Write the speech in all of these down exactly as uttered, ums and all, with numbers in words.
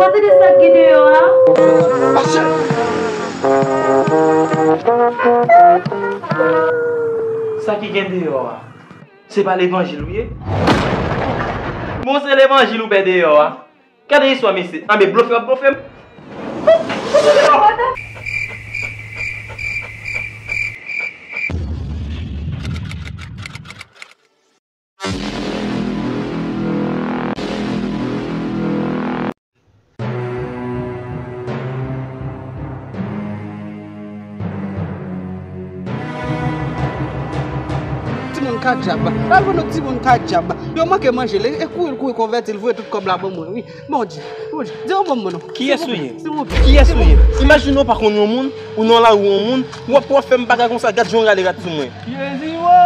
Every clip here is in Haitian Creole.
Tande de sa k gen deyò a. Sa ki gen deyò a? Se pa levanjil ou ye? Bon, se levanjil ou bay deyò a. Gade istwa mesye. Anben blofe w ap blofe m. Timoun ka dyab. Al vin nou timoun ka dyab. Yo manke manje l e kouri l kouri konvèti l voye tout kòb la ban mwen wi. Bondye, Bondye, di yon bon moun non. Kiyès ou ye? Silvouplè. Kiyès ou ye? Imajine w pa konn yon moun, ou nan lari yon moun, w ap w ap fè m bagay konsa, gad jan w rale rad sou mwen. Jezi wo,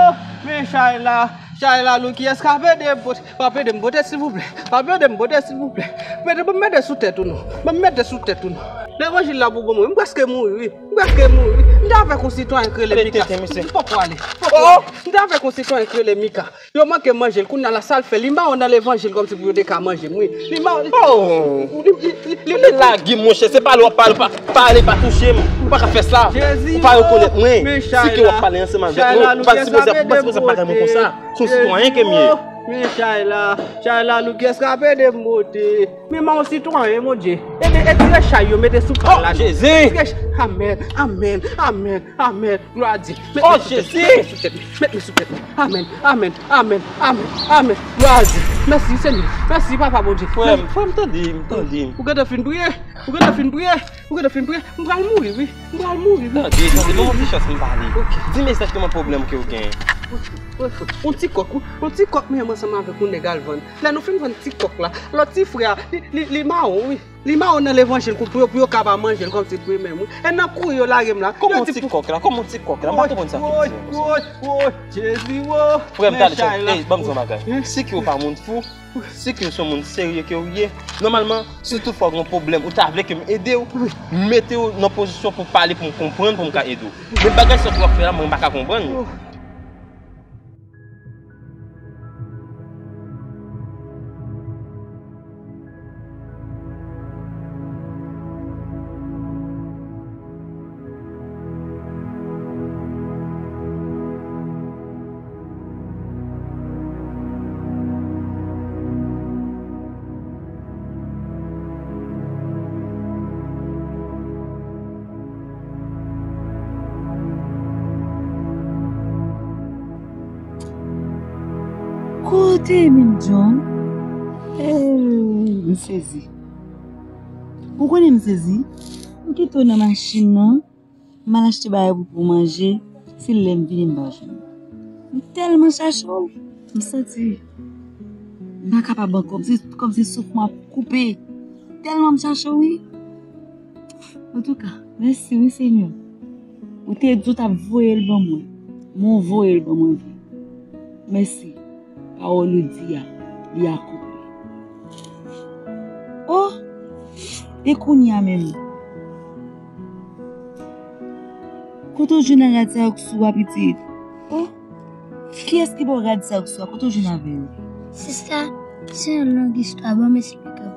men chay la, chay la Loukyès ka pede pote, pa pede m pote silvouplè, pa pede m pote silvouplè. Mete, ban m mete sou tèt ou non, ban m mete sou tèt ou non. Levanjil la pou bon mwen, m prèske mouri wi, m prèske mouri wi. M te avèk yon sitwayen k rele Mika. M poko ale, m poko ale. M te avèk yon sitwayen k rele Mika. Yo manke manje l, kounye a la sa l fè, li mawon nan levanjil kòmsi pou yo te ka manje m wi. Li mawon. Oh! Li, li, li, li, li lage m monchè, se pale w ap pale, pa, pale pa touche m. Ou pa ka fè sa. Jezi, ou pa rekonèt mwen. Si ke w ap pale ansanm avèk mwen, ou pa sipoze, ou pa sipoze ap pale mwen konsa. Se yon sitwayen ke m ye. Men chay la, chay la Loukyès ka pede m pote. Men mawon sitwayen Bondye. Ebyen etire chay yo mete sou pal la. Oh Jezi! Etire chay. Amèn, amèn, amèn, amèn. Glwa a Dye. Oh Jezi! Met men sou tèt mwen. Amèn. Amèn. Amèn. Amèn. Amèn. Glwa a Dye. Mèsi Senyè. Mèsi papa Bondye. Frè m, frè m, tande m, tande m. Ou gentan fin priye? Ou gentan fin priye? Ou gentan fin priye? M pral mouri wi. M pral mouri wi. Tande, tande, ban m yon ti chans m pale. Ok. Di m egzakteman pwoblèm ke w genyen. Ok. Yon ti kòk wi. Yon ti kòk menm ansanm avèk yon nèg al vann. Lè nou fin vann ti kòk la, lòt ti frè a, li, li, li mawon wi. Li mawon nan levanjil pou yo, pou yo ka pa manje l kòmsi pou yo menm wi. E nan kouri yo lage m la. Kòman yon ti kòk la? Kòman yon ti kòk la? M pa konprann sa w ap di. Woy, woy, woy, Jezi wo. Frè m, tande, tande. Ey, ban m di w yon bagay. Si ke w pa moun fou, si ke w se yon moun serye ke w ye, nòmalman, si toutfwa w gen yon pwoblèm, ou ta vle ke m ede w, m mete w nan pozisyon pou w pale, pou m konprann, pou m ka ede w. Men bagay sa w ap fè la, mwen m pa ka konprann. Kote menm John? Hey, m sezi. Ou konnen m sezi? M kite w nan machin nan, m al achte bagay pou, pou manje, se lè m vini m pa jwenn ou. M tèlman chache w, m santi m pa kapab ankò, se kòmsi souf mwen ap koupe. Tèlman m chache w, wi. Antouka, mèsi wi Senyè. Ou te di w t ap voye l ban mwen, men w voye l ban mwen vre. Mèsi. Pawòl ou di a, li akonpli. Oh! E kounye a menm? Kote w jwenn rad sa yo k sou a, pitit? Oh! Kiyès ki ba w rad sa yo k sou a? Kote w jwenn avè yo? Sista, se yon long istwa, ban m esplike w.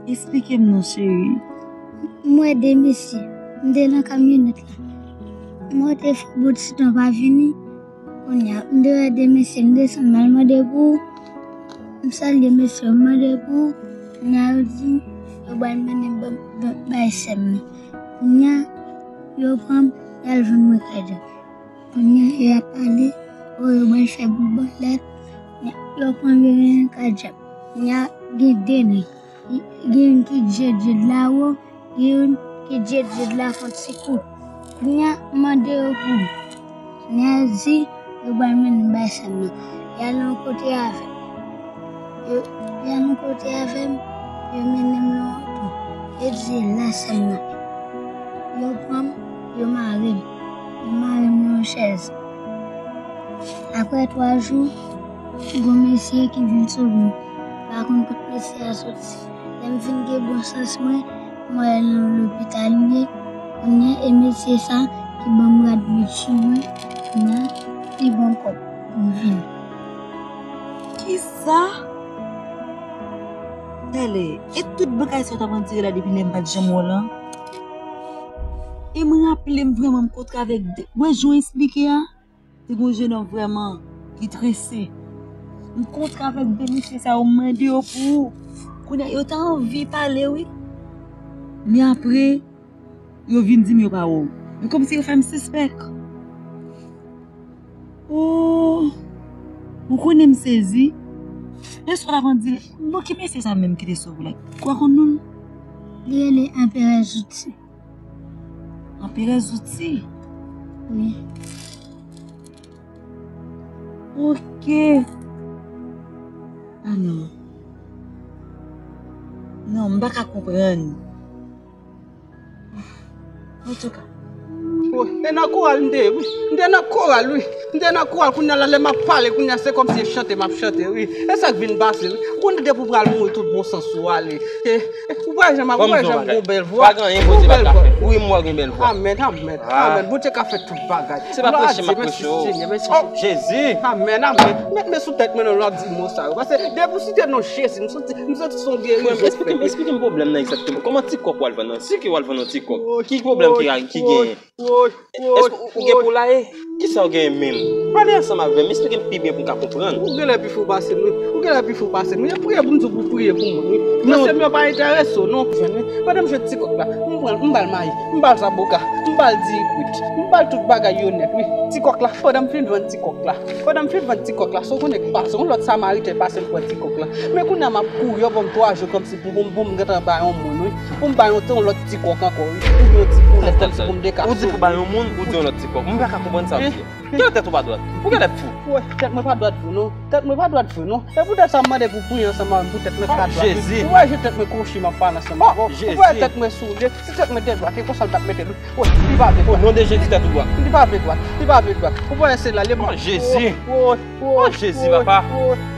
Esplike m non, cheri. M wè de mesye, m te nan kamyonèt la. M wè te fè bout siton pa vini. Kounye a, m te wè de mesye, m desann, m al mande pou ou. M salye mesye yo, m mande pou ou. Kounye a, yo di m, yo pral mennen m ban, ban, bay sè m nan. Kounye a, yo pran m, y al jwenn mwen kay Djab. Kounye a, y ap pale, o, yo pral fè bout bòlèt. Kounye a, yo pran m, yo mennen m kay Djab. Kounye a, gen de nèg. Gen youn ki djèdjèd lawo, gen youn ki djèdjèd la fon ti kout. Kounye a, m mande yo pou m. Kounye a, yo di, yo pral mennen m bay sè m nan. Y al yon kote avè m. Yo, y al yon kote avè m, yo mennen m nan yon twou. Yo di, se la sè m nan. Yo pran m, yo mare m. Yo mare m nan yon chèz. Apre twa jou, gon mesye ki vin sove m. M pa konn kot mesye a soti. Lè m fin gen bon sans mwen, m wè l nan lopital li ye. Kounye a, e mesye sa ki ban m rad metye mwen, kounye a, li ban m kòb pou m vini. Kisa? Talè, e tout bagay sa w t ap andire la depi lè m pa t janm wè w lan? E m raple m vrèman m kontre avèk de, wè jan w esplike a, te gen yon jenòm vrèman ki trese. M kontre avèk de mesye sa yo, m mande yo pou ou. Kounye a, yo ta anvi pale, wi. Men apre, yo vin di m yo pa wè w. Men kòmsi yo fè m sispèk. Oh, ou konnen m sezi. Lè swa l ap di, bon, ki mesye sa menm ki te sove la? Ou pa konn non l? Li rele Anperè Zouti. Anperè Zouti? Wi. Ok. Ah non. Non, m pa ka konprann. Antouka. Oh, e nan koral m te ye, wi. M te nan koral, wi. M te nan koral, kounye a la, lè m ap pale, kounye a, se kòmsi e chante m ap chante, wi. E sa k vin pase, wi. Kounye a depi w pral mouri tout bon sans ou ale. E, e, ou pa janm, ou pa janm gon bèl vwa. Pa gen anyen Bondye pa ka fè. Wi, m wè w gen bèl vwa. Amèn, amèn, amèn. Bondye ka fè tout bagay. Se pa preche m ap preche w. Oh, Jezi. Amèn, amèn. Met men sou tèt mwen non, lè w ap di mo sa yo. Paske depi w site non Jezi, m santi, m santi se yon gerizon. Frè m, esplike m, esplike m pwoblèm nan egzakteman. Kòman ti kòk w al vann nan? Si ke w al vann yon ti kòk. Ki pwoblèm ki, ki genyen? Èske ou, ou gen poulaye? Kisa w genyen menm? Pale ansanm avè m, esplike m pi byen pou m ka konprann. Ou genlè pi fou pase m, wi. Ou genlè pi fou pase m, wi. E priye pou m di w pou w priye pou mwen, wi. Paske m yo pa enterese w, non. Pandan m jwenn ti kòk la, m pran l, m ba l mayi, m ba l zaboka, m ba l diri kwit, m ba l tout bagay yo nèt, wi. Ti kòk la, pandan m fin vann ti kòk la, pandan m fin vann ti kòk la, se w konnen k pase, yon lòt Samariten pase l pran ti kòk la. Men kounye a m ap kouri, yo ban m twa jou kòmsi pou, pou, pou m gentan bay yon moun, wi. Pou m bay yon, yon lòt ti kòk ankò, wi. Oubyen yon ti poulèt kòmsi pou m dekase. Ou di pou bay yon moun, ou di yon lòt ti kòk. M pa ka konprann sa w di. Kè tèt ou pa dwat? Ou genlè fou. Wè, tèt mwen pa dwat vre non. Tèt mwen pa dwat vre non. E poutèt sa m mande pou w priye ansanm avè m pou tèt mwen ka dwat. Ou wè jan tèt mwen kwochi m ap pale ansanm avè w. Ou wè tèt mwen soule. Si tèt mwen te dwat, e konsa l t ap mete l. Wè, li pa vle dwat. O non de Jezi, tèt ou dwat. Li pa vle dwat. Li pa vle dwat. Ou pa wè se la, li. Oh, Jezi. Oh, Jezi, papa.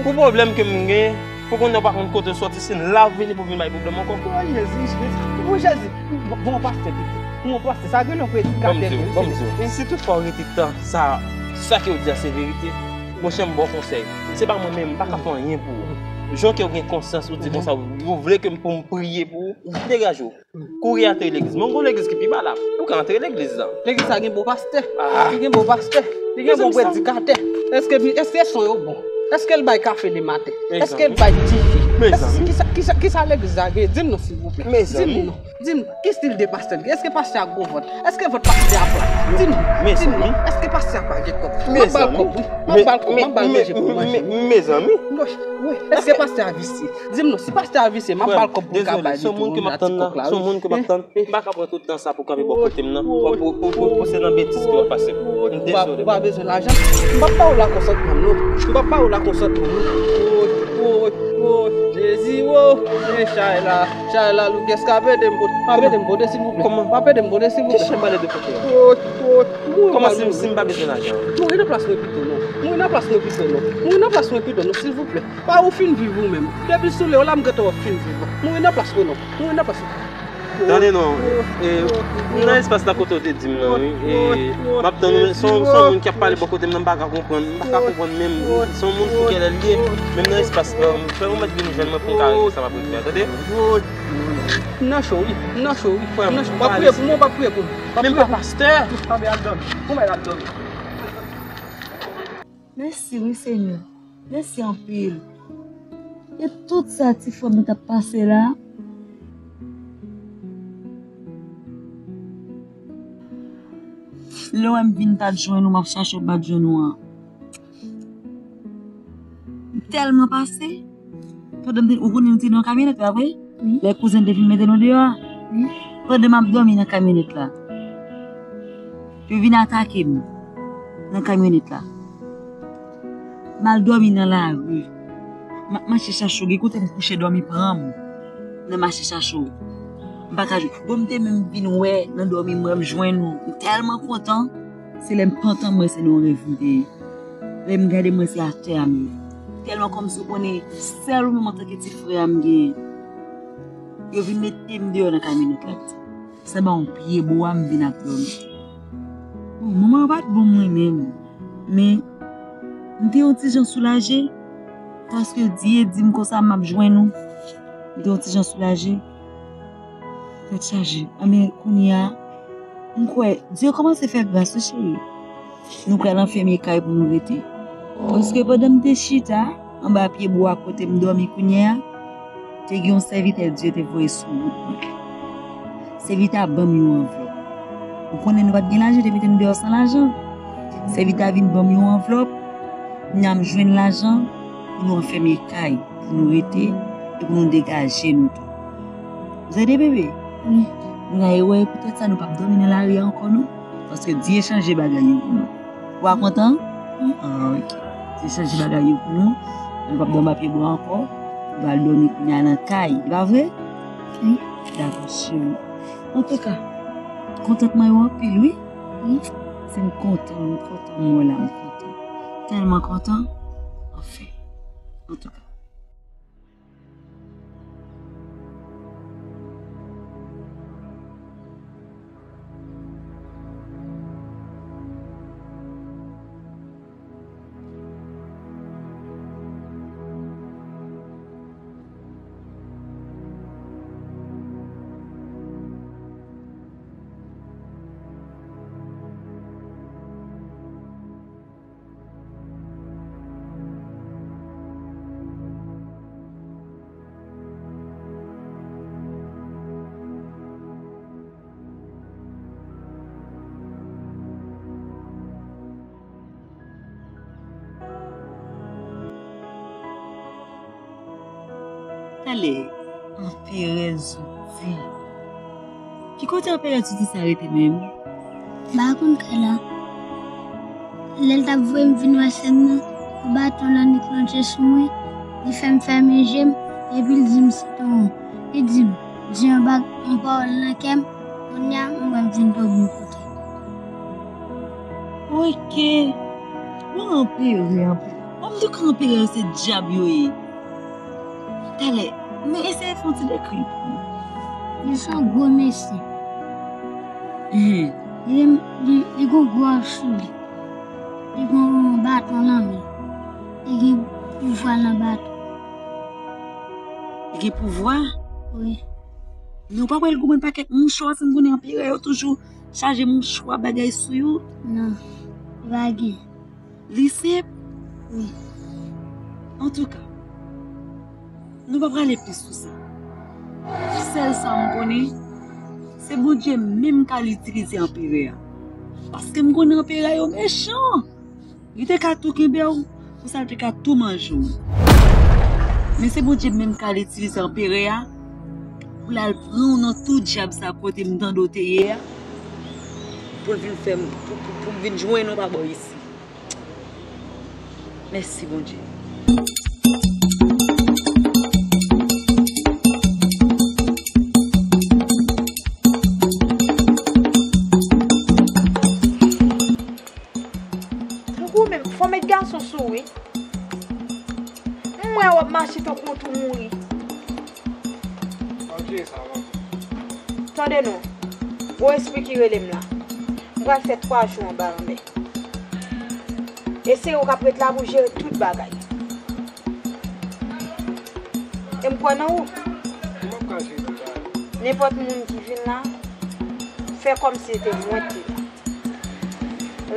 Pou pwoblèm ke m gen, pou konnen w pa konn kote w sòti, se la w vini pou vin bay pwoblèm ankò. Oh, Jezi, Jezi. Oh, Jezi. Bon, bon, pastè, pito. Bon, pastè, sa gen yon predikatè. Ban m di w, ban m di w. Si toutfwa w rete tan sa, sa ke w di a se verite, monchè, m ba w konsèy. Se pa mwen menm, m pa ka fè anyen pou ou. Jan ke w gen konsyans, ou di konsa, ou vle ke m, pou m priye pou ou, degaje w. Kouri antre legliz. Mwen gon legliz ki pi ba la. Ou ka antre legliz la. Legliz sa gen bon pastè. Li gen bon pastè. Li gen bon predikatè. Èske, èske son yo bon? Èske l bay kafe lematen? Èske l bay tifi? Kisa, kisa, kisa legliz la gen? Di m non, silvouplè. Di m non. Di m, ki stil de pastè l gen? Èske pastè a gwo vant? Èske vant pastè a plat? Di m, di m non. Èske pastè a pa gen kòb? M ap ba l kòb, wi. M ap ba l kòb, m ap ba l manje pou l manje. Mezanmi. Wi, èske pastè a visye? Di m non, si pastè a visye, m ap ba l kòb pou l ka bay li tou, wi, nan ti kòk la, wi. Se yon moun ke m ap tann. M pa ka pran tout tan sa pou kanpe bò kote m nan. Pou, pou, pou, pou, pou se nan betiz ke w ap pase. M dezole. Ou pa bezwen lajan. M p ap ba w lakonsantman, non. M p ap ba w lakonsantman, non. Woy, woy, woy, Jezi, woy. Men chay la, chay la, Lukès ka pede m pote. Pa pede m pote, silvouplè. Kòman? Pa pede m pote, silvouplè. Ki chay pale de pote a? Woy, woy, woy. Kòman si, si m pa bezwen lajan? Mouri nan plas mwen pito, non. Mouri nan plas mwen pito, non. Mouri nan plas mwen pito, non, silvouplè. Pa ou fin viv ou menm. Depi sou le w la, m gentan wè w fin viv. Mouri nan plas mwen, non. Mouri nan plas mwen. Tande non, e, m nan espas la kote w te di m nan, wi. E, m ap tann ou, se yon, se yon moun k ap pale bò kote m nan, m pa ka konprann, m pa ka konprann menm. Se yon moun fou kèlè l ye, menm nan espas la, fè yon mèt vin jwenn mwen pou m ka regle sa m ap regle a, tande? M nan cho, wi, m nan cho, wi. M nan cho. W ap priye pou mwen, w ap priye pou mwen. Men m pa pastè. Anben al dòmi. Bon, bay al dòmi. Mèsi wi Senyè. Mèsi anpil. E tout sa ti frè mwen t ap pase la. Lè w wè m vin pa t jwenn ou, m ap chache w pa t jwenn ou an. M tèlman pase. Pandan m te, ou konnen nou te nan kamyonèt la, vre? Wi. Lè kouzen te vin mete nou deyò a. Wi. Pandan m ap dòmi nan kamyonèt la, yo vin atake m nan kamyonèt la. M al dòmi nan lari. M ap mache chache, gen kote m kouche dòmi pran m nan mache chache. M pa ka jwenn. Bon, m te menm vin wè nan dòmi m wè m jwenn ou. M tèlman kontan. Se lè m pantan m wè se nan yon rèv m te ye. Lè m gade m wè se atè a m ye. Tèlman kòmsi w konnen sèl ou menm antanke ti frè a m genyen. Yo vin mete m deyò nan kamyonèt la. Sanba yon pye bwa m vin ap dòmi. Bon, moman an pa t bon mwen menm. Men, m te yon ti jan soulaje. Paske Dye di m konsa m ap jwenn ou. M te yon ti jan soulaje. Tèt chaje. Anben, kounye a, m kwè, Dye kòmanse fè gras, wi, cheri. Nou pral anfèmen kay pou nou rete. Paske pandan m te chita anba pye bwa kote m dòmi kounye a, te gen yon sèvitè Dye te voye sou wout mwen. Sèvitè a ban m yon anvlòp. Ou konnen nou pa t gen lajan, te mete nou deyò san lajan. Sèvitè a vin ban m yon anvlòp. Kounye a m jwenn lajan pou nou anfèmen kay, pou nou rete e pou nou degaje nou tou. Ou tande, bebe? Wi. Nou la e wè, poutèt sa nou p ap dòmi nan lari a ankò, non. Paske Dye chanje bagay yo pou nou. Ou pa kontan? Wi. Ah, ok. Dye chanje bagay yo pou nou. Nou p ap dòmi apye bwa ankò. Nou pral dòmi kounye a nan kay. E pa vre? Wi. Dakò, cheri. Antouka, kontantman yo anpil, wi. Wi. Si m kontan, m kontan, m wè la, m kontan. Tèlman kontan. Anfen. Antouka. Talè, anperè Zouti. Ki kote anperè Zouti sa rete menm? M pa konn kay la. Lè l t ap voye m vin wè sè m nan, yon baton lannik lonje sou mwen, li fè m fèmen je m, epi l di m se te yon, li di m, di yon bag, yon pawòl nan kè m, kounye a, m wè m vin tou bon kote. Ok. Bon, anperè, anperè. Bon, m di w ke anperè yo se dyab yo ye. Talè, men eseye fè yon ti dekri l pou mwen. Li se yon gwo mesye. Li, li, li gen gwo wòch sou li. Li gen yon baton nan men. Li gen pouvwa nan baton. Li gen pouvwa? Wi. Men ou pa wè l goumen pakèt mouchwa, si m konnen anperè yo toujou chaje mouchwa bagay sou yo? Non, li pa gen. Li senp? Wi. Antouka, nou pa prale plis sou sa. Sèl sa m konnen, se Bondye menm k al itilize anperè a. Paske m konnen anperè yo mechan. Li te ka tou kenbe w, konsa l te ka tou manje w. Men se Bondye menm k al itilize anperè a pou l al pran w nan tou dyab sa kote m tande w te ye a, pou l vin fè m, pou, pou, pou m vin jwenn ou pa bò isi. Mèsi, Bondye. Tankou ou menm, fò w met gason sou ou, wi. M wè w ap mache tankou w tou mouri. Tande non, gwo espri ki rele m la. M pral fè twa jou anba lanmè. E se ou k ap ret la pou jere tout bagay. E m kwè nan ou. Nenpòt moun ki vin la, fè kòmsi se te mwen ki te la.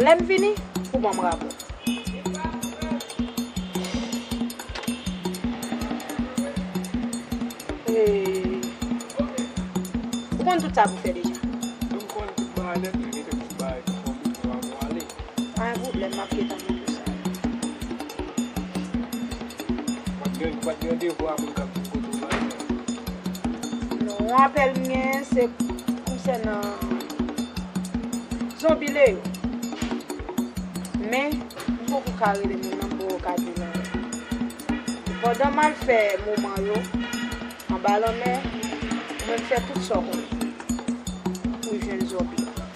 Lè m vini, ou ban m rapò. Ou konn tout sa pou fè deja. M konn tout bagay nèt, men gen kèk ti bagay ki fò m ale. Pa gen pwoblèm, m ap gentan montre w sa. Pa t gen, pa t gen devwa pou l kab di m kote w pral fè. Non, yon apèl m genyen, se konsènan zonbi Leyo. Men, m poko ka rele moun nan, m poko ka di l anyen. Pandan m al fè moman yo, anba lanmè, ou menm fè tout sa w konnen pou w jwenn zonbi a.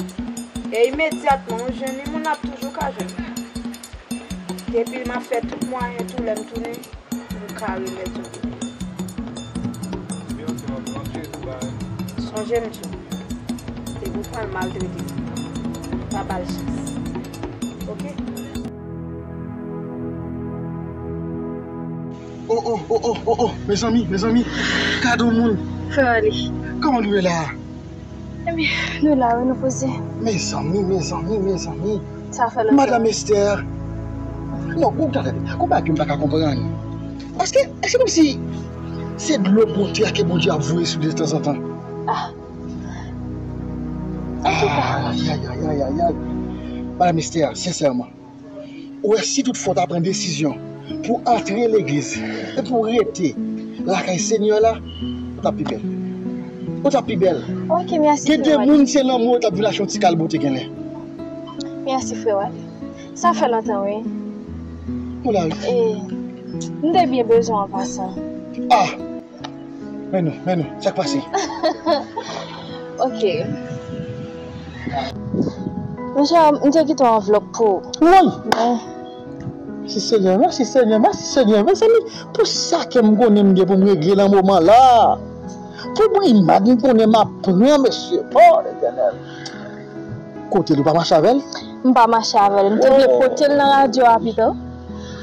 E imedyatman ou jwenn li, moun nan ap toujou ka jwenn li. Depi m ap fè tout mwayen tou, lè m tounen, m ka remèt zonbi. Sonje m di w, depi w pran l maltrete, pa ba l chans. Oke? Oh, oh, oh, oh, oh, oh, mezanmi, mezanmi. Gade yon moun. Frè Wally. Kòman nou ye la? Ebyen, nou la, wi, nou poze. Mezanmi, mezanmi, mezanmi. Sa fè lontan. Madanm Esther. Non, ou tande, gon bagay m pa ka konprann. Paske, èske kòmsi se dlo bote a ke Bondye ap voye sou li tanzantan? Ah. Antouka. Ay, ay, ay, ay, ay, ay. Madanm Esther, sensèman, ou wè, si toutfwa w ta pran desizyon pou antre legliz e pou w rete lakay Senyè la, ou t ap pi bèl. Ou t ap pi bèl. Ok, mèsi, frè Wally. Gen de moun, se lanmou yo t ap vin achte yon ti kalbote genlè. Mèsi, frè Wally. Sa fè lontan, wi. Ou la, wi. E, m te byen bezwen w an pasan. Ah! Men nou, men nou, sa k pase? Ok. Monchè, m te kite yon anvlòp pou ou. Woy! Men. Mèsi Senyè, mèsi Senyè, mèsi Senyè, mezanmi. Pou sa ke m konnen m gen pou m regle nan moman la. Pou brimad m konnen m ap pran, mesye. Oh, Letènèl. Kote l, ou pa mache avè l? M pa mache avè l. M te vle pote l nan radyo a pito.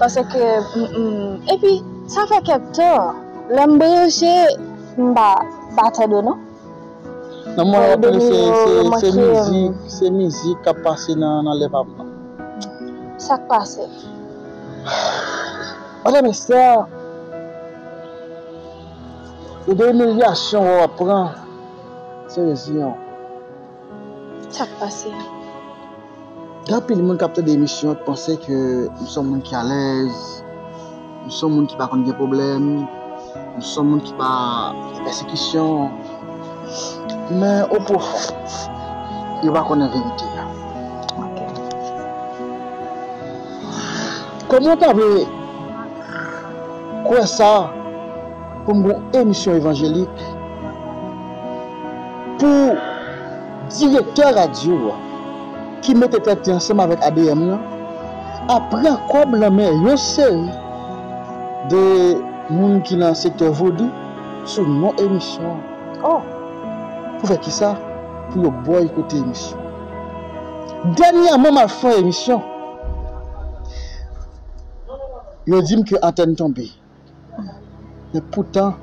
Paske, mm, mm, epi, sa fè kèk tan. Lè m branche, m pa, pa tande non. Nan moman w ap tande se, se, se mizik, se mizik k ap pase nan, nan lè pa m nan. Sa k pase? Madanm Esther, gen de imilyasyon w ap pran, se reziyon. Sa k pase? Gen anpil moun k ap tande emisyon an k panse ke m se yon moun ki alèz, m se yon moun ki pa konn gen pwoblèm, m se yon moun ki pa gen pèsekisyon. Men o pwofon, yo pa konnen verite a. Ok. Kòman w ta vle kwè sa pou m gen yon emisyon evanjelik pou direktè radyo a ki mete tèt li ansanm avèk A D M nan ap pran kòb nan men yon seri de moun ki nan sektè vodou sou non emisyon an. Oh! Pou fè kisa? Pou yo bòykote emisyon an. Dènyèman, m al fè yon emisyon. Yo di m ke antèn tonbe. Men poutan,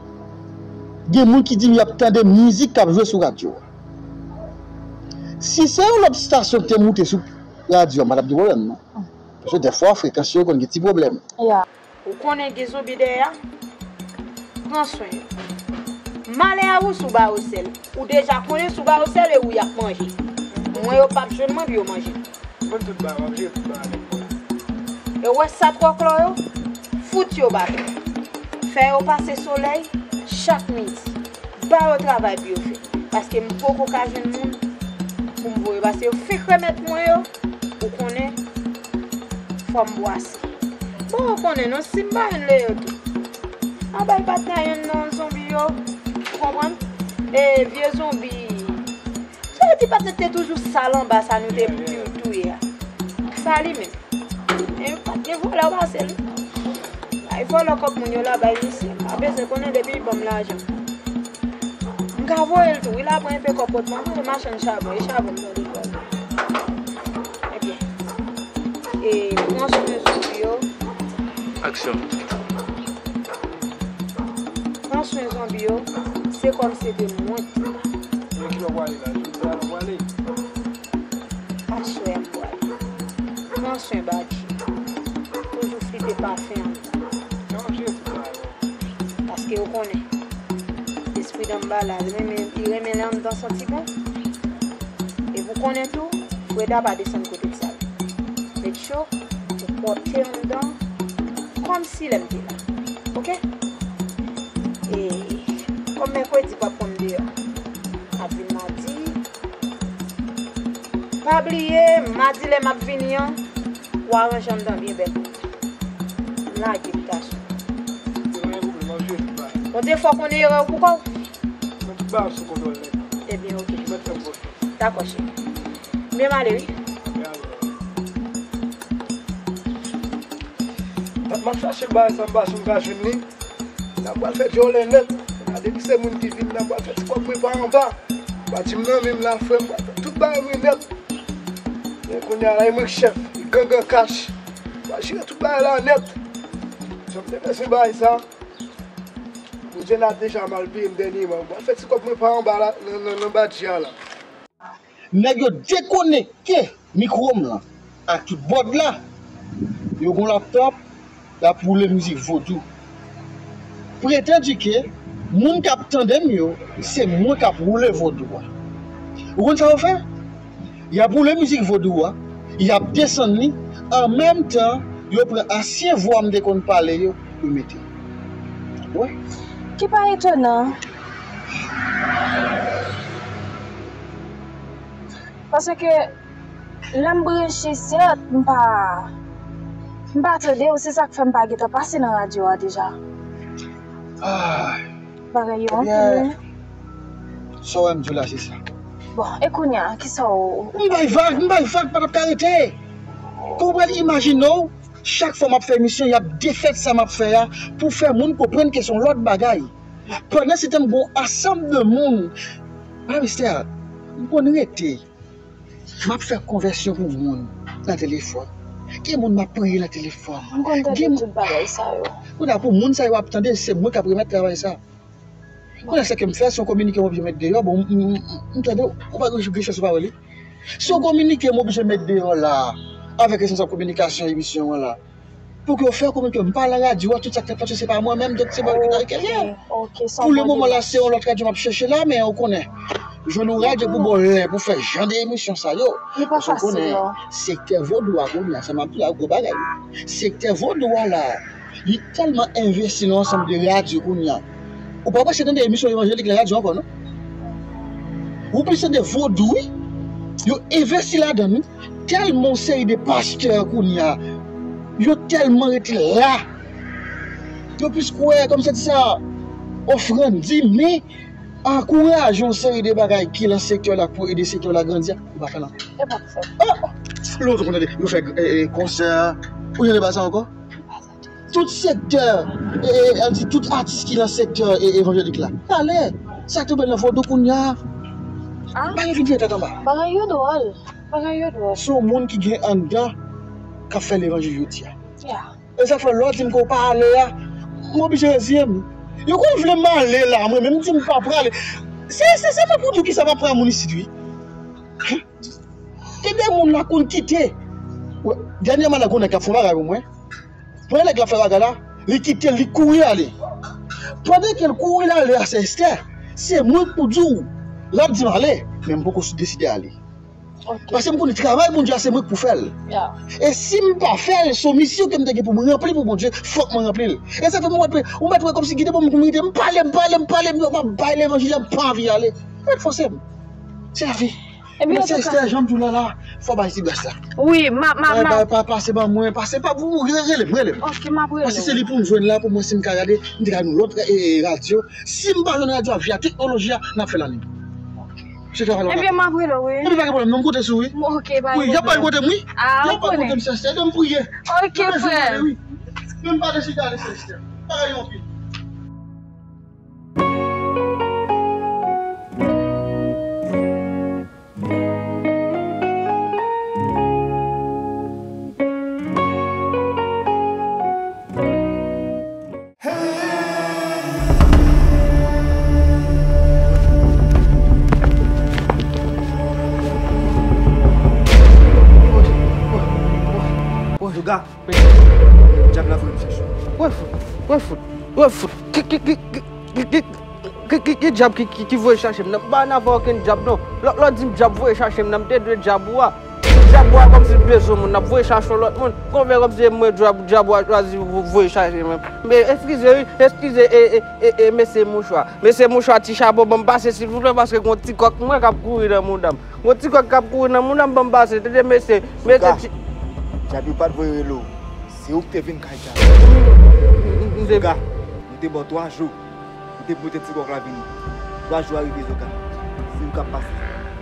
gen moun ki di m y ap tande mizik k ap jwe sou radyo a. Si se yon lòt estasyon ki te moute sou radyo a, m pa t ap gen pwoblèm non. Paske dèfwa, frekans yo konn gen ti pwoblèm. Ya. Ou konnen gen zonbi dèyè a? Pran swen yo. Malè a ou si w ba yo sèl. Ou deja konnen si w ba yo sèl e ou y ap manje. Mwen yo p ap jwenn mwen pou yo manje. Mwen tout bagay, w ap jere tout bagay avèk mwen. E w wè sa twò klò yo? Fout yo baton. Fè yo pase solèy chak midi. Ba yo travay pou yo fè. Paske m poko ka jwenn moun pou m voye. Paske yo fenk remèt mwen yo, ou konnen, fò m bwase. Bon, ou konnen non, si m pa jwenn Leo tou. Anba l pa t nan youn non, zonbi yo. Ou konprann? E vye zonbi. Sa vle di patnè te toujou sal anba sa nou te tou-, touye a. Sa li menm. Men yo pa t gen vòlè pase l. Ay vòlè kòb moun yo la bay misye. M pa bezwen konnen depi li ban m lajan. M ka voye l tou. Wi, l ap pran enpe kòb pot mwen, mwen machann chabon, e chabon m tande vòlè. Ebyen. E pran swen zonbi yo. Aksyon. Pran swen zonbi yo, se kòm se te mwen ki te la. Mwen ki lè w prale la, jodi a w prale. Aswè m prale. Pran swen Badji. Toujou flipe pafen anndan. Nan manje tout sa yo. Paske ou konnen, espri Danmbala, li renmen, li renmen lè anndan santi bon. E pou konnen tou, Freda pa desann kote l sal. Make sure ou pwòpte anndan kòmsi lè m te la. Oke? E kòm mèkredi p ap pran m deyò, m ap vin madi. Pa bliye, madi lè m ap vini an, ou aranje anndan byen bèl pou mwen. M lage bitasyon. Bondye fè w konnen erè w pou kò w. Mwen tout bagay sou kontwòl nèt. Ebyen, oke. Mwen fè m konfyans. Dakò, cheri. Men m ale, wi. Tank m ap chache bagay sa, m pa janm ka jwenn li. N ap pral fè djòlè nèt. Gade ki se moun ki vin, n ap pral fè ti kòb mwen pa anba. Pa di m nan men m la, frè m, pral fè tout bagay mwen nèt. Men kounye a la, e mwen k chèf, e gangan kach. M pral jere tout bagay la nèt. Jan m te bezwen bagay sa. Jenna deja mal peye m dènyèman. Mwen fè ti kòb mwen pa anba la, nan, nan, nan badji a la. Nèg yo dekonekte mikwo m lan ak kibòd la. Yo gon laptòp, y ap woule mizik vodou. Pretann di ke moun k ap tande m yo, se mwen k ap woule vodou a. Ou konn sa yo fè? Y ap woule mizik vodou a, y ap desann li, an menm tan, yo pran ansyen vwa m te konn pale yo, yo mete. Wè. Ki pa etonan. Paske lè m branche isit, m pa, m pa tande w, se sa k fè m pa gentan pase nan radyo a deja. Ah. Bagay yo anpil, wi. Sa w wè m di w la, se sa. Bon, e kounye a, kisa w... M bay vag, m bay vag, pa t ap ka rete. Kòman w pral imajine w, chak fwa m ap fè emisyon, y ap defèt sa m ap fè a, pou fè moun konprann ke se yon lòt bagay. Pandan se tan, m gon ansanm de moun. Madan Esther, m konn rete. M ap fè konvèsyon pou moun nan telefòn. Gen moun m ap priye nan telefòn. M konn tande tout bagay sa yo. Kounye a, pou moun sa yo ap tande, se mwen k ap remèt travay sa. Kounye a, sa ke m fè, se yon kominike m oblije met deyò. Bon, m, m, m, m tande, ou pa gen chans ou pa wè li. Se yon kominike m oblije met deyò la, avèk responsab kominikasyon emisyon an la. Pou ke yo fè konnen ke m pa nan radyo a, tout sa k fèt la, se pa mwen menm, donk se pa yo ki ta kenyen. Pou le moman la, se yon lòt radyo m ap chèche la, men ou konnen, jwenn yon radyo pou ba w lè pou fè jan de emisyon sa yo. Paske ou konnen, sektè vodou a kounye a, sa m ap di la, gwo bagay. Sektè vodou a la, li tèlman envesti nan ansanm de radyo kounye a. Ou pa prèske tande emisyon evanjelik nan radyo ankò, non? Ou plis tande vodou, wi. Yo envesti ladan l, wi. Tèlman yon seri de pastè kounye a, yo tèlman rete la. Yo plis kwè, kòmsi se sa, ofrann, dim, men ankouraje yon seri de bagay ki lan sektè la pou ede sektè la grandi a, yo pa fè l ankò. Yo pa fè. Ah! Lè w konn tande, yo fè, eh, eh, konsè, ou tande pa sa ankò? Tout sektè, e, e, al di tout atis ki nan sektè, e, evanjelik la. Talè, sa tonbe nan vodou kounye a. Ah. Bagay vin fè tèt anba. Bagay yo dwòl. Bagay yo dwòl. Se yon moun ki gen anndan k ap fè levanjil jodi a. Yeah. E sa fè lè w di m ke w pa ale a, m oblije reziye m. Yo konn vle m ale la, mwen menm m di m pa prale. Se, se, se mwen pou di w kisa m ap pran moun isit, wi. Gen de moun la konn kite. Dènyèman la, gon nèg k ap fè yon bagay pou mwen. Premye nèg la fè bagay la, li kite l, li kouri ale. Pandan ke l kouri l ale a, sè Esther, se mwen k pou di w, l ap di m ale, men m poko deside ale. Ok. Paske m konnen travay Bondye a, se mwen k pou fè l. Yeah. E si m pa fè l, se yon misyon ke m te gen pou m ranpli pou Bondye, fòk mwen ranpli l. E sa fè m wè, ou mèt wè kòmsi gen de moman pou m rete, m pale, m pale, m pale, m pale, m ap bay levanjil la, m pa anvi ale. Mèt fòse m. Se lavi. Ebyen, men sè Esther, jan m di w la la, fò w bay ti gras la. Wi, m a, m a, m a. Bay, bay, pa, pase ban mwen, pase, pa pou, rele, rele m, rele m. Ok, m ap rele w. Paske se li pou m jwenn la, pou mwen, si m ka gade, m te ka jwenn lòt, e, e, radyo. Si m pa jwenn radyo a, via teknoloji a, n ap fè l anliy. Se travay la. Ebyen, m ap rele w, wi. Ebyen, pa gen pwoblèm, non, m konte sou ou, wi. Ok, pa gen pwoblèm. Wi, y ap bay kote m, wi. Ah, ou konnen. Y ap bay kote m, sè Esther, men m priye. Ok, frè. Wi. Men m pa deside ale, sè Esther. Bagay yo anpil. Zoga, dyab la voye m chèche w. Wè fout, wè fout, wè fout. Ki, ki, ki, ki, ki, ki, ki, ki, ki dyab ki, ki, ki voye chache m nan? M pa nan afè okenn dyab, non. Lè, lè w di m dyab voye chache m nan, m te dwe dyab ou a. Dyab ou a kòmsi l bezwen moun, l ap voye chache yon lòt moun. Konvè kòmsi se mwen dyab, dyab ou a chwazi vo-, voye chache mwen. Men eskize wi, eskize, e, e, e, e, mesye Mouchwa. Mesye Mouchwa, ti chapo, ban m pase silvouplè, paske gon ti kòk mwen k ap kouri nan mouda m. Gon ti kòk k ap kouri nan mouda m, ban m pase. Tande mesye, mesye ti... Dyab yo pa t voye rele w. Se ou ki te vin kay dyab. M, m, m, m te... Zoga, m te ba w twa jou. M te pou mete ti kòk la vini. Twa jou a rive, Zoga. Se ou k ap pase.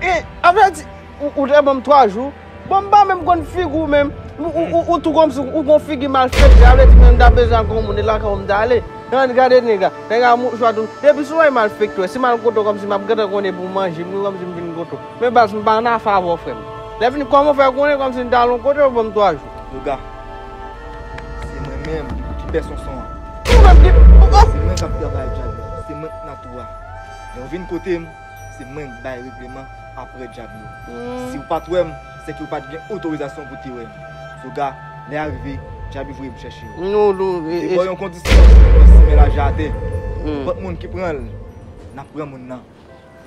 E, avèti, ou, ou te ban m twa jou. Bon, m pa menm konn figi w menm. Ou, ou, ou, ou tou kòmsi ou gon figi malfektè, sa vle di menm m ta bezwen al gon moun, e lakay ou m ta ale. Gade, gade nèg la, nèg la mouchwa tou. Depi sou mwen malfektè, si m al kote w kòmsi m ap gentan konnen pou manje m, wi, kòmsi m vin kote w. Men baz, m pa nan afè avè w, frè m. Lè fini, kòman w fè konnen kòmsi m t al yon kote, w ban m twa jou? Zoga, se mwen menm ki pè Sonson an. Ou menm ki, oh, oh! K ap travay djab yo, se mwen k nan tou a. Lè yo vin kote m, se mwen k bay regleman apre djab yo. Si w pa t wè m, se ke w pa t gen otorizasyon pou te wè m. Zoga, lè a rive, djab yo voye m chèche yo. Non, non, e, e, te ba w yon kondisyon, mwen simen lajan atè. Nenpòt moun ki pran l, n ap pran moun nan.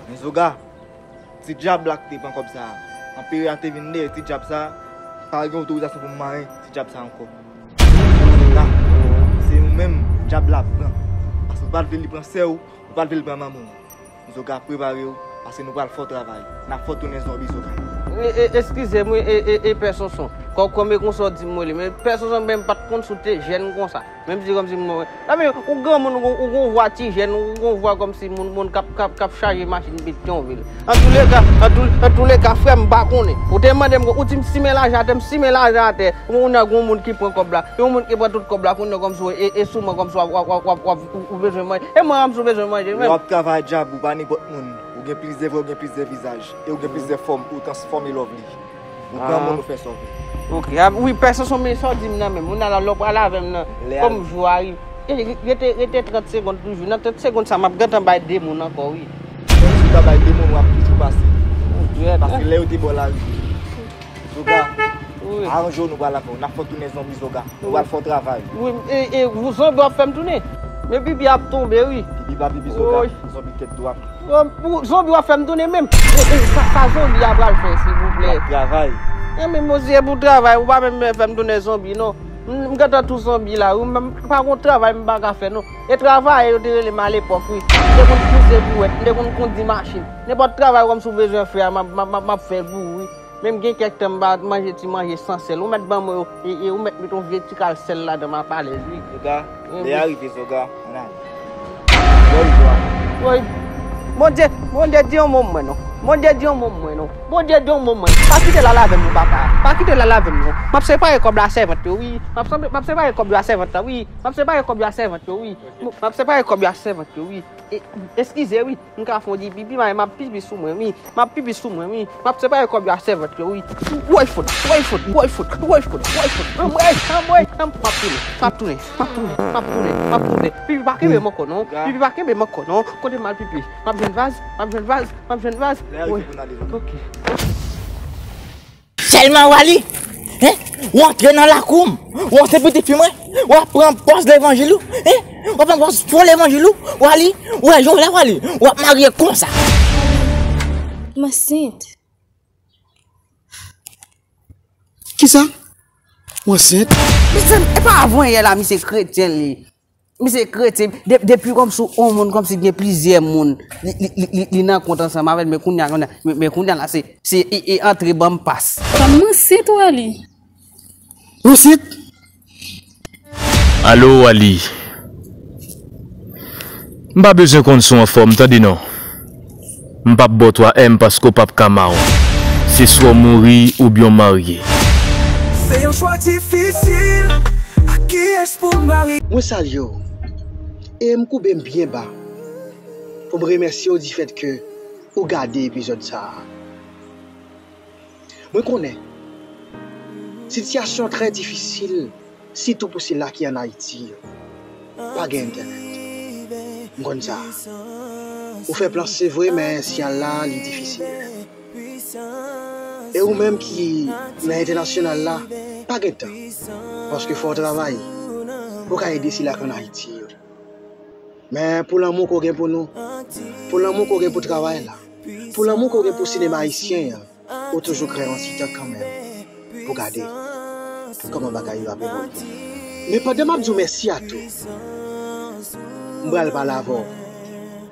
Men Zoga, ti djab la ki te pran kòb sa a. Anperè a te vin dèyè ti djab sa a, pa gen otorizasyon pou m manyen ti djab sa a ankò. La, se nou menm djab la ap pran. Paske ou pa t vle li pran sè w, ou pa t vle li pran manman w. Zoga, prepare w, paske nou pral fè w travay. N ap fè w tounen zonbi, Zoga. E, e, eskize m, wi, e, e, e, Pè Sonson. Kò, kòm e konsa w di m, wi, men Pè Sonson, men m pa t konn si w te jèn konsa. Menm si kòmsi m, men, ou granmoun, ou, ou gon vwa ti jèn, ou gon vwa kòmsi moun, moun k ap, k ap, k ap chaje machin Petyonvil. Antouleka, antou, antouleka, frè m, m pa konnen. Ou te mande m, ou di m simen lajan atè, m simen lajan atè. Ou nan gon moun ki pran kòb la. Yon moun ki pran tout kòb la, kounye a kòmsi e, e sou mwen kòmsi w ap, w ap, w ap, w ap, w ap, ou, ou bezwen manje. E mwen, kòmsi w bezwen manje, menm. Lè w ap travay djab, ou pa nenpòt moun. Ou gen plizyè vwa, ou gen plizyè vizaj. E ou gen plizyè fòm, ou transfòme love li. Ou pran moun, ou fè sa w vle. Ok, a, wi, Pè Sonson, men sa w di m nan menm. Moun nan la, lè w pral avè m nan. Kòm jou a rive. E, e, rete, rete trant segonn toujou. Nan trant segonn sa, m ap gentan bay de moun ankò, wi. Menm si w ta bay de moun, w ap toujou pase. Paske lè yo te ba w lari, Zoga, aranje w, nou pral avè w. N ap fè w tounen zonbi, Zoga. Nou pral fè w travay. Wi, e, e, ou zonbi w ap fè m tounen. Men pipi ap tonbe, wi. Pipi pa pipi, Zoga. Zonbi tèt dwat. Bon, pou zonbi w ap fè m tounen menm. E, e, sa, sa zonbi a pral fè, silvouplè? L ap travay. E, men, monchè, pou travay, ou pa menm fè m tounen zonbi, non. M, m gentan tou zonbi la, wi. M, m pa gon travay m pa ka fè, non. E travayè yo te rele m alepòk, wi. M te konn pouse bouwèt, m te konn kondi machin. Nenpòt travay kòmsi w bezwen fè a, m ap, m ap, m ap, m ap fè l pou ou, wi. Men m gen kèk tan m pa manje ti manje san sèl. Ou mèt ban mwen yo, e, e, ou mèt met yon vye ti kal sèl ladan m ap alèz, wi. Zoga, lè a rive, Zoga, ann ale. Bòn jwa. Woy. Bondye, Bondye di yon mo mwen non. Bondye di yon mo mwen non. Bondye di yon mo mwen. Pa kite l al avè m non, papa. Pa kite l al avè m non. M ap separe kòb la a sèvant yo, wi. M ap, m ap separe kòb yo a sèvant la, wi. M ap separe kòb yo a sèvant yo, wi. M ap separe kòb yo a sèvant yo, wi. E, eskize, wi. M ka fè yon ti pipi, men m ap pipi sou mwen, wi. M ap pipi sou mwen, wi. M ap separe kòb yo a sèvant yo, wi. Woy fout, woy fout, woy fout, woy fout, woy fout. Anmwey, anmwey, anm-, m ap tounen, m ap tounen, m ap tounen, m ap tounen, m ap tounen. Pipi pa kenbe m ankò, non. Pipi pa kenbe m ankò, non. Kote m al pipi? M ap jwenn vaz, m ap jwenn vaz, m ap jwenn vaz. Woy. Ok. Sèlman Wally, hein? W antre nan lakou m, w se pitit fi mwen, w ap pran pòz levanjil ou, hein? W ap pran pòz fo levanjil ou, Wally, w wè jan w la Wally, w ap marye konsa. M ansent. Kisa? W ansent? Mezanmi, e pa avan yè la, misye kretyen li. Misye kretyen, de-, depi kòmsi yon moun kòmsi gen plizyè moun, li, li, li, li, li nan kont ansanm avè l, men kounye a, kounye a, men, men kounye a la, se, se, e, e antre ban m pas. Fanm ansent, Wally. Ansent? Alo, Wally. M pa bezwen konn si w anfòm, tande non. M p ap ba w twa M paske w p ap ka ma w. Se swa w mouri oubyen w marye. Se yon chwa difisil. Ak kiyès pou m marye? Mwen salye w e m koube m byen ba pou m remèsye w difèt ke ou gade epizòd sa a. Mwen konnen sitiyasyon trè difisil, sitou pou sila ki ann Ayiti yo. Pa gen entènèt. M konn sa. Ou fè plan se vre, men siyal la, li difisil. E ou menm ki nan entènasyonal la, pa gen tan. Paske fò w travay pou w ka ede sila k ann Ayiti yo. Men pou lanmou ke w gen pou nou, pou lanmou ke w gen pou travay la, pou lanmou ke w gen pou sinema ayisyen an, ou toujou kreye yon ti tan kanmenm pou gade kòman bagay yo ap evolye. Men pandan m ap di w mèsi a tou, m pral pale avè w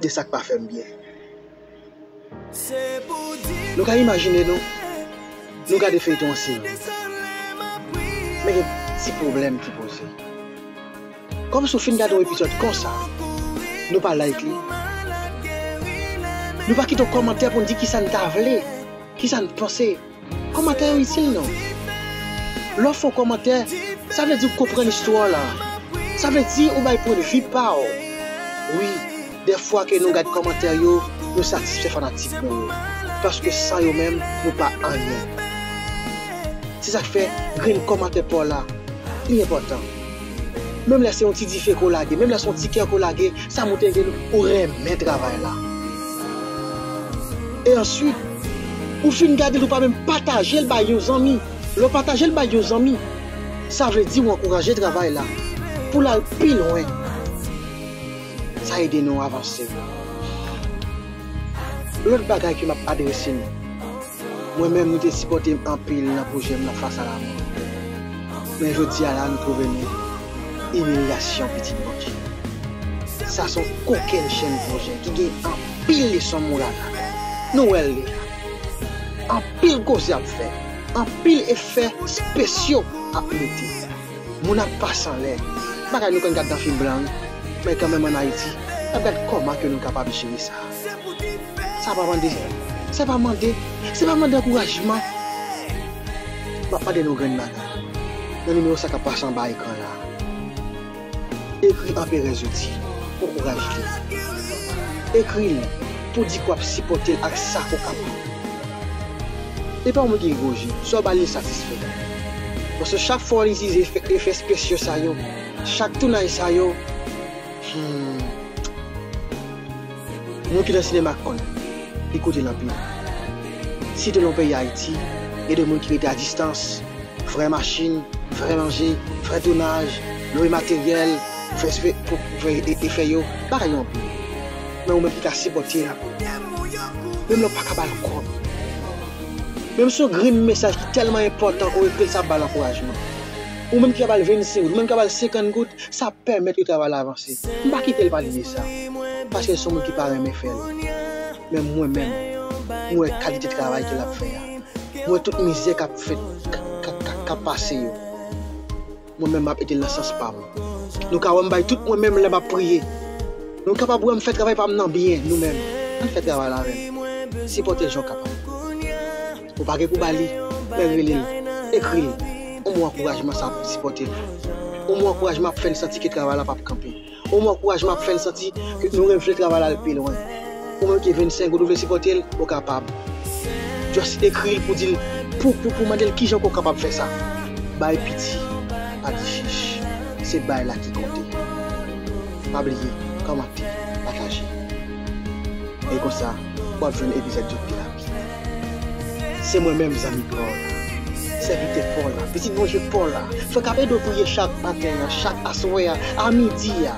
de sa k pa fè m byen. Nou ka imajine nou, nou gade feyton an seri. Men gen ti pwoblèm ki poze. Kòmsi w fin gade yon epizòd konsa, nou pa like li. Nou pa kite yon kòmantè pou n di kisa n ta vle, kisa n panse. Kòmantè yo itil non. Lè w fè yon kòmantè, sa vle di w konprann istwa w la. Sa vle di ou bay pwennvi pa w. Wi, dèfwa ke nou gad kòmantè yo, nou satisfè fanatik nou yo. Paske san yo menm, nou pa anyen. Se sa k fè grenn kòmantè pa w la, li enpòtan. Menm lè se yon ti dife ke w lage, menm lè se yon ti kè ke w lage, sa montre ke ou renmen travay la. E answit, ou fin gade l, ou pa menm pataje l bay yon zanmi. Lè w pataje l bay yon zanmi, sa vle di ou ankouraje travay la pou l al pi lwen. Sa ede nou avanse. Lòt bagay ke m ap adrese nou, mwen menm, nou te sipòte m anpil nan pwojè m nan Fas a Lamò. Men jodi a la, nou twouve nou imilyasyon pitit Bondye. Sa se yon kokenn chenn pwojè ki gen anpil leson moral ladan l. Nou wè l deja. Anpil koze ap fè. Anpil efè espesyo ap mete. Moun ap pase anlè. Bagay nou konn gad nan fim blan, wi. Men kanmenm ann Ayiti, n ap gad kòman ke nou kapab jere sa. Sa pa mande, sa pa mande, sa pa mande ankourajman. M ap mande nou grenn bagay. Nan nimewo sa k ap pase anba ekran la. Ekri Anperè Zouti, ankouraje li. Ekri l pou di ke w ap sipòte l ak sa ke w kapab. E pa yon moun ki gwo je, sa w ba li satisfè. Paske chak fwa w itilize efè, efè espesyo sa yo, chak tounaj sa yo, hmm, moun ki nan sinema konn, li koute l anpil. Sitou nan peyi Ayiti, gen de moun ki rete a distans, frè machin, frè manje, frè tounaj, lwe materyèl, fè espe-, pou, pou fè e-, efè yo, bagay yo anpil. Men ou menm ki ka sipòte l, menm lè w pa ka ba l kòb, menm si yon grenn mesaj ki tèlman enpòtan ke w ekri l, sa ap ba l ankourajman. Ou menm ki ka ba l vennsenk goud, ou menm ki ka ba l senkant goud, sa ap pèmèt ke travay la avanse. M pa kite l pale de sa, paske l se yon moun ki pa renmen fè l. Men mwen menm, mwen wè kalite travay ke l ap fè a. Mwen wè tout mizè k ap fèt, k, k, k, k ap pase yo. Mwen menm, m ap ede l nan sans pa m. Nou ka wè m bay tout mwen menm lè m ap priye. Nou kapab wè m fè travay pa m nan byen, nou menm. Ann fè travay la avè m. Sipòte l jan w kapab. Ou pa gen pou ba li, men rele l, ekri l. Yon mo ankourajman sa ap sipòte l. Yon mo ankourajman ap fè l santi ke travay la p ap kanpe. Yon mo ankourajman ap fè l santi ke nou vle travay la al pi lwen. Ou menm ki vennsenk goud ou vle sipòte l, ou kapab. Just ekri l pou di l, pou, pou, pou mande l kijan ke w kapab fè sa. Bay piti, pa di chich. Se bay la ki konte. Pa bliye, kòmante, pataje. E konsa, w ap jwenn epizòd Doktè Lavi. Se mwen menm, zanmi pa w la, sèvitè pa w la, pitit Bondye pa w la, frè k ap ede w priye chak maten an, chak aswè a, a midi a.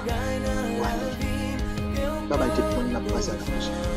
Ou ale. Babay tout moun, n ap kwaze a la pwochèn.